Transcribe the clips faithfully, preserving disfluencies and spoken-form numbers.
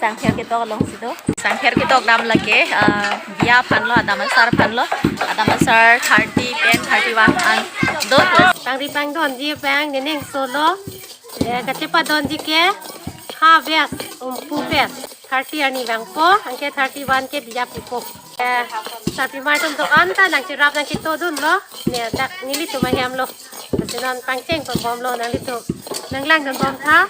Sangkher ketok alongsi do. Sangkher ketok dam lake, ah, biya aphan lo, adam asar aphan lo. Adam asar thirty pen thirty-one an do. Pangri pangdonji abang nening solo. Eh, kachepadonji ke harvest umpu pen thirty arni vangpo, anke thirty-one ke biya pipo. Eh, sarpimar atum do-an ta nangcherap nangchetodunlo. Ne dak nelitum ahem lo. Lasi non pangcheng pabomlo nanglitum. Nanglangdun bom tha.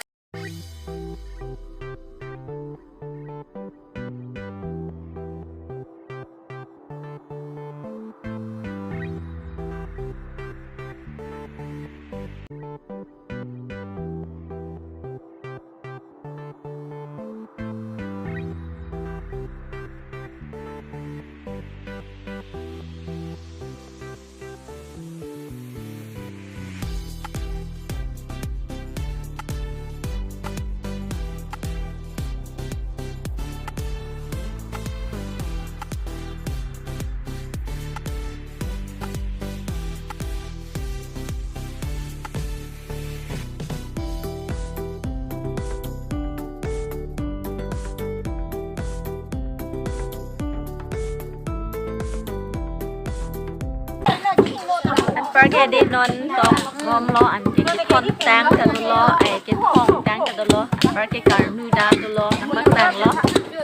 Anparke dei non tok bomlo, anke kethon tang ta dolo, eh, kethon tang ta dolo, anparke karnu ta dolo, nangpaklang lo.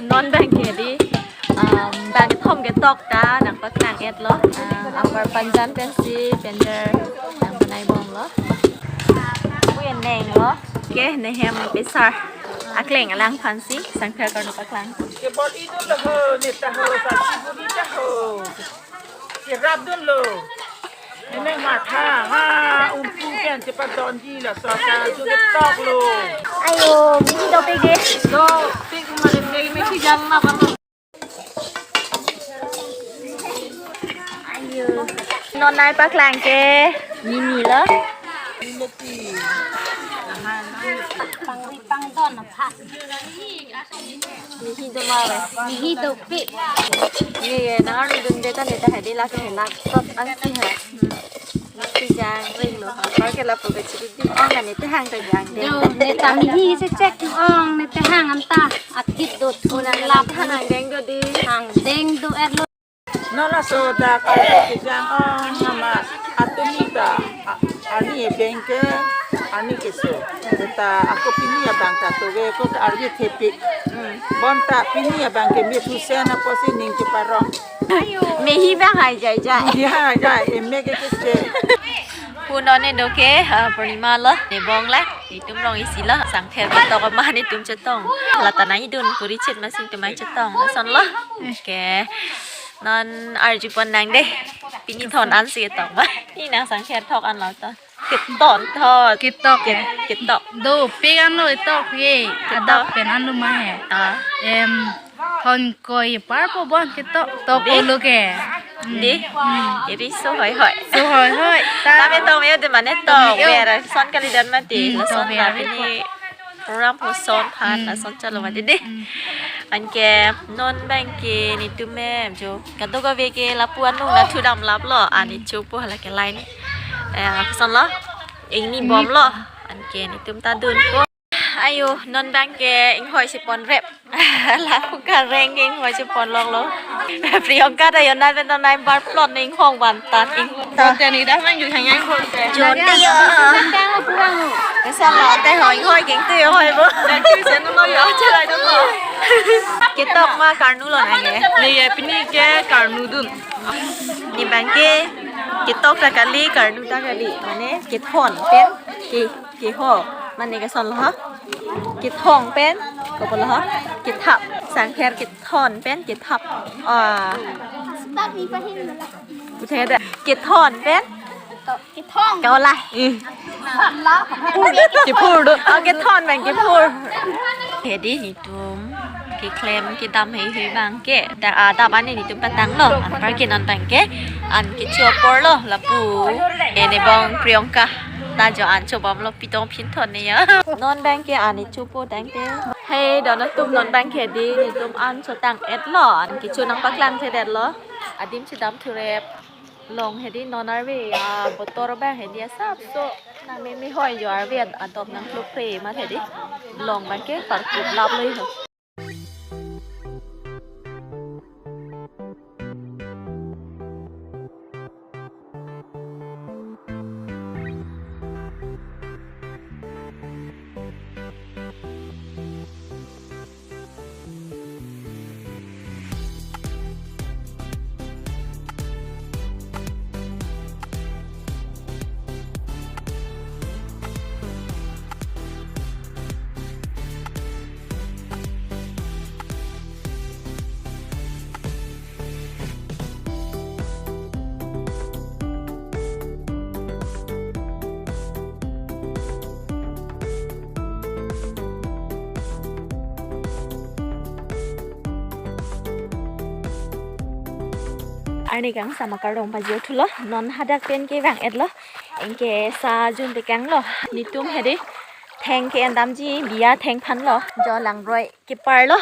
Non abangke dei, um, bang kethom ketok ta nangpaklang et lo. Ah, apar panjan pensi pender nangpanai bomlo. Pu eneng lo. Ke nehem pesar akleng alang aphansi sangkher karnu paklang. Ke bor idun lo ho, neta ho, sasi buri ta ho. Cherapdunlo. Nening matha, ha, umpu pen chepadonji laso aka, jo ketok lo. Ayo, mehi dopik dei. Dopik mane mehi jang na pano. Ayo. Non nangpaklang ke mimi lo. Pangri pangdon aphan. Mehi do ma ve. Mehi dopik. Ye, ye, nangarnudunde ta neta hedi lake helak tot ansi ha. Hmm. Lasi jang ring lo. Anparke lapu ke chiri di ong kan neta hang ta jangde. Yo, neta mehi si chek ong, neta hang anta athit do thu. Unang lap hang deng do dei. Hang deng do-et lo. Non laso dak arve kejang ong, nama atum ta, a-, arni ebeng ke, arni keso. Ta ako pini abang ta tove ko ke arve thepik. Hmm. Bonta pini abang ke me phusen apotsi ning cheparong. Mehi abang hai jai jai. Mehi hai jai, eme ke kese. Pu non ne do ke, ah, Purnima lo, ne bong la, netum rong isi lo, sangkher ketok ama netum chetong. Lata nangdun, puri chit masing tum nangchetong, lason lo. Ke, non arjupon nang dei, pini thon ansi ketok ma. Pini nang sangkher thok an lo to. Keton thot. Ketok. Ket-, ketok. Dopik an lo ketok ye. Ketok. Adap pen an lo ma he. Ah. Em, thon koi par po bon ketok. Tok dei. Olo ke. Hmm. Dei. Hmm. Iri so hoi hoi. So hoi hoi. Ta. Tame tong yo de mane tong. Tong yo. Ber son kalidet mati. Hmm, lason tong ber la pini program po son phan, hmm, lason chalo mati dei. Hmm. Anke non abangke netum me jo kadokave ke lapu anung la thudam lap lo, ani chopo hala ke line. Eh, lapuson lo. Ingni bomlo. Anke netum ta dunpo. Ayo, non abangke inghoi si pon rep. Lapu kareng ke inghoi si pon lok lo. Priyanka ta yonat pen ta nai bar plot ne inghong ban tan ing. Jon te ni dah mang ju hang yang hong te. Jon te yo. Kesa lo te hoi hoi keng tu yo hoi bo. Nanti saya nunggu ya aja lah dong lo. Ketok ma karnu lo nang ye. Ne ye pini ke karnu dun. Ne abangke ketok ta kali, karnu ta kali. Mane kethon pen ke, keho. Mane keson lo ha. Kethong pen kopo lo ha. Kethap. Sangkher kethon pen kethap. Ah. Kethon pen? Kethong. Kau lah. Ih. Kephur do. Oh, kethon pen kephur. Hedi netum keklem kedam hei hei abangke. Da, ah, dam ani netum patang lo. Anparke non abangke an kecho apor lo lapu. Ene bong Priyanka ta jo an chobom lo, pitong phinthon ne ya. Non abangke ani chopo tangte. Hei, don atum, non abangke dei netum an chotang et lo. An kecho nangpaklang thedet lo. Adim chedam thurep. Long hedi non arve, ah, botor abang hedi asapso nang meme hoi jo arve ad-, adop nang klopre ma hedi. Long abangke parkup lap lo ho. Arni kangsam akardom pajirthulo, non hadak pen kevang-etlo. Anke sa jun tekanglo. Netum hedi theng ke-endamji, biya theng aphanlo. Jo langroi keparlo.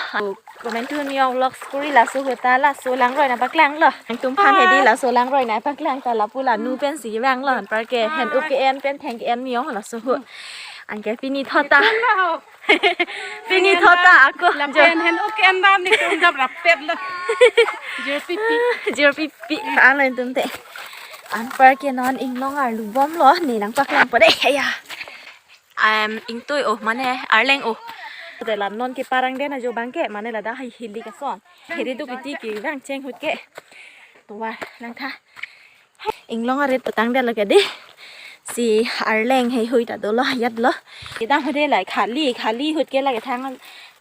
Komantu New York Vlogs kuri laso ahut ta laso langroi nangpaklanglo. Netum aphan hedi laso langroi nangpaklang ta lapu la nu pensi vanglo. Anparke hen-up ke-en pen theng ke-en me-ong laso ahut. Anke pini thot ta. Pini thot ta ako. Lapen hen-up ke-endam netum dap rapetlo. Jirpipi. Jirpipi. Alo netum te. Anparke non inglong arlu bomlo. Ne nangpaklangpo dei. Aya. Em, ingtui oh, mane arleng oh. Te la non keparang den ajo abangke, mane ladak hai hili kason. Hiri duk iti kevang cheng ahut ke. Tovar langtha. Inglong arit patang det lake dei. Si arleng heihui ta dolo, ajatlo. Kedam ahut dei la khali, khali ahut ke lake thang an,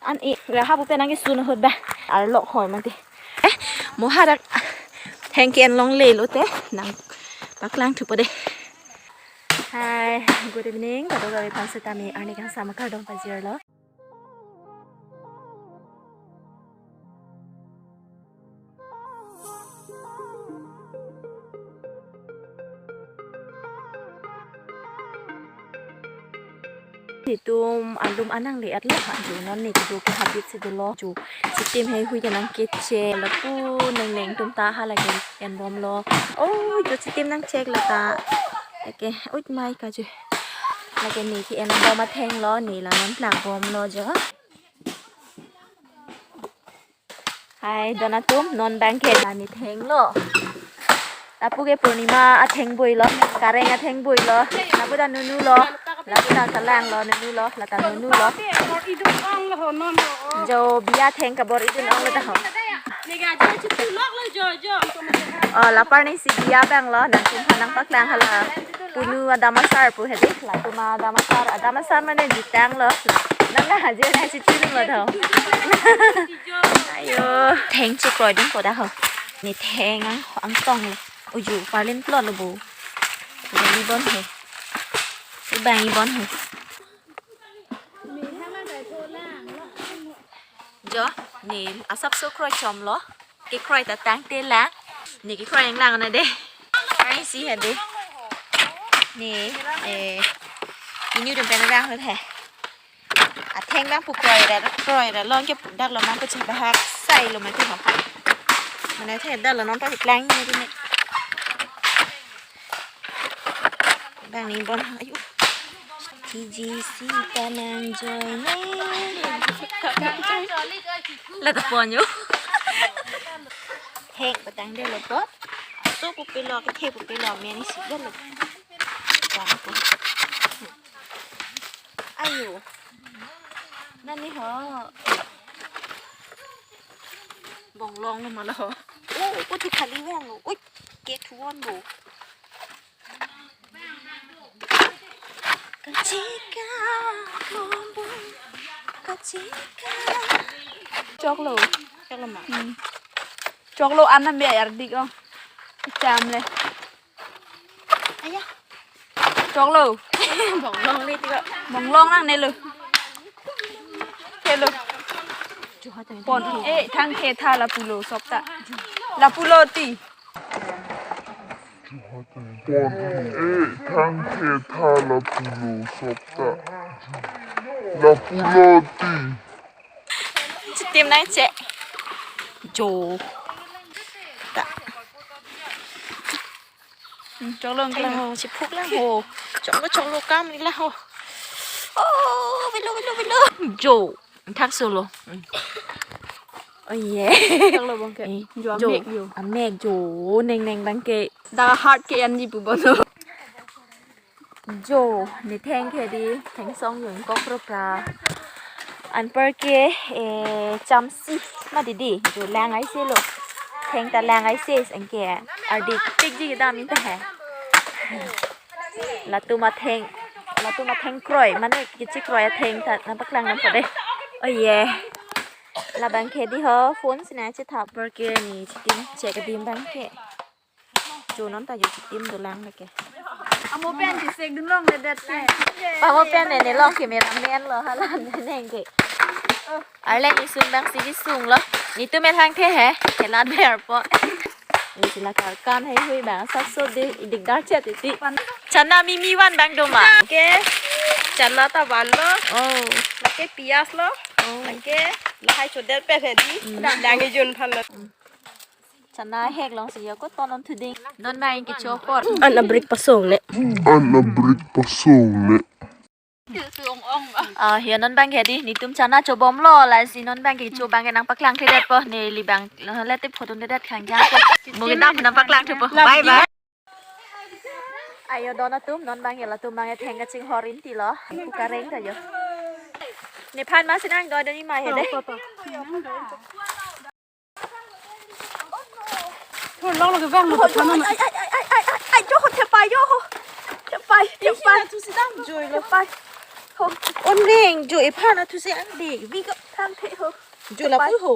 an-e raha pupe nangkesun ahut ba. Arlok hoi mati. Eh, mo hadak theng ke-en longle lote nangpaklangthupo dei. Hi, good evening. Kadokave aphan setame arni kangsam akardom pajirlo. Netum alum anang le-etlo ha, jo non ne kedo ke habit si dolo. Jo chitim heihui ta nangkeche lapu nengneng atum ta halake en bomlo. Oh, jo chitim nangchek lata. Lake, uit mai ka jo. Lake ne ke-en bom athenglo, ne la non plang bomlo jo. Hi, don atum, non abangke la ne thenglo. Lapu ke Purnima atheng boilo, Kareng atheng boilo. Lapu ta nunulo, lapu ta kalanglo, nunulo, lata nunulo. Jo biya theng kabor-idun onglo ta ho. Oh, lapar ni si biya abanglo, nangtum aphan nangpaklang hala. Punu adam asar pu hedi, latum adam asar, adam asar mane jutanglo. Nang na haji na si chilung lo tho. Ayo, theng chekroidunpo ta ho. Ne theng ang, angtonglo. Uju, parlin plotlo bo. Uju, ni bon he. Ubang ni bon he. Jo, ne asapso kroi chomlo. Kekroi ta tangte lang. Ne kekroi nanglang na dei. Ai si hedi. Ne, eh, inyu dum pen rang he. Atheng nangpu kroi ra, kroi ra lon ke dak lo nangpu chebahak sailo mati ho. Mane the dak lo nangpaklang ne dei ne. Bang ni bon, ayo. T G C ta nangjoine. Lata ponyo. Hek patang detlo pot. So pupilo, kethe pupilo, meni si detlo. Jam ko. Ayo. Nani ho. Bonglong lo mala ho. Oh, ko thi khali vang lo. Ui, ke thuon bo. Kachika, bongbong, kachika. Choklo. Choklo ma. Hmm. Choklo anam be ardik ong. Cham le. Aya. Choklo. Bonglong le tiko. Bonglong nangnelo. Thelo. Pon. Eh, thang ketha lapulo sopta. Lapulo ti. Pon. Eh, thang ketha lapulo sopta. Lapulo ti. Chitim nangche. Jo. Ta. Hmm, choklo lang ho, chiphuk lang ho. Choklo, choklo kam ni lang ho. Oh, bilo, bilo, bilo. Jo. Thak solo. Hmm. Oh yeah. Choklo abangke. Eh, jo, jo. Amek jo. Amek jo. Nengneng abangke. Da heart ke anji pu bono. Jo, ne theng ke dei, thengsong jo ingkok rup ra. Anparke, eh, chamsi, ma didi, jo lang ai se lo. Theng ta lang ai se, anke, ardi pikji kedam inte he. Latum atheng, latum atheng kroi, mane kechekroi atheng ta, nangpaklang nangpo dei. Oh yeah. Labangke dei ho, phone si nangchethap. Anparke ne chitim chek adim abangke. Jo non ta jo chitim dolang lake. Amo pen chisek dunlong le det ke. Pamo pen ne, ne long cameraman lo hala ne neng ke. Arleng isun abang si kesung lo. Netum methang the he. Kelat ber po. Sila karkan heihui bang sat so de dikdar chet iti. Chana mimi van bang do ma? Ke chana ta vanlo. Oh. Lake piyaj lo. Oh. Lake lahai chodet pen hedi. Hmm. Dang ejun phan lo. Chana hek long si yo ko ton on thuding. Non bang kecho apor. An abrik pasong ne. An abrik pasong ne. Ah, ya non bang hedi, netum chana chobom lo, lasi non bang kecho bang nangpaklang thedetpo, neli bang, letip photo thedetpo khangjang po. Mo kedam nangpaklang thupo. Bye bye. Ayo don atum, non bang ya latum bang theng kachinghor inti lo. Ku kareng ta yo. Nephan masi nang do deni ma hedi. Thur long lo kevang lo. Ai, ai, ai, ai, ai, ai, ai, jo ho, thepai jo ho. Thepai, thepai. Isi na thusi dam joi lo. Thepai. Ho. On reng joi ephan na thusi ang de. Vi ko thang the ho. Joi la pu ho.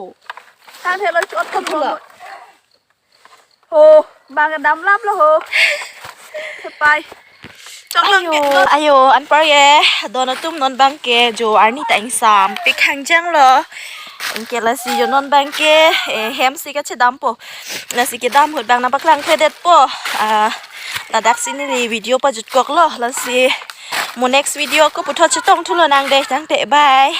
Thang the lo chot ko lo. Ho, bang dam lap lo ho. Thepai. Ayo, ayo, anpar ye, don atum non bang ke jo arni ta ingsampik khangjang lo. Anke lasi jo non bang ke, eh, hem si kachedampo. Lasi kedam ahut bang nangpaklang thedetpo. Ah, ladak si neli video pajutkok lo. Lasi mo next video ko puthot chetong thu lonang de, tangte bye.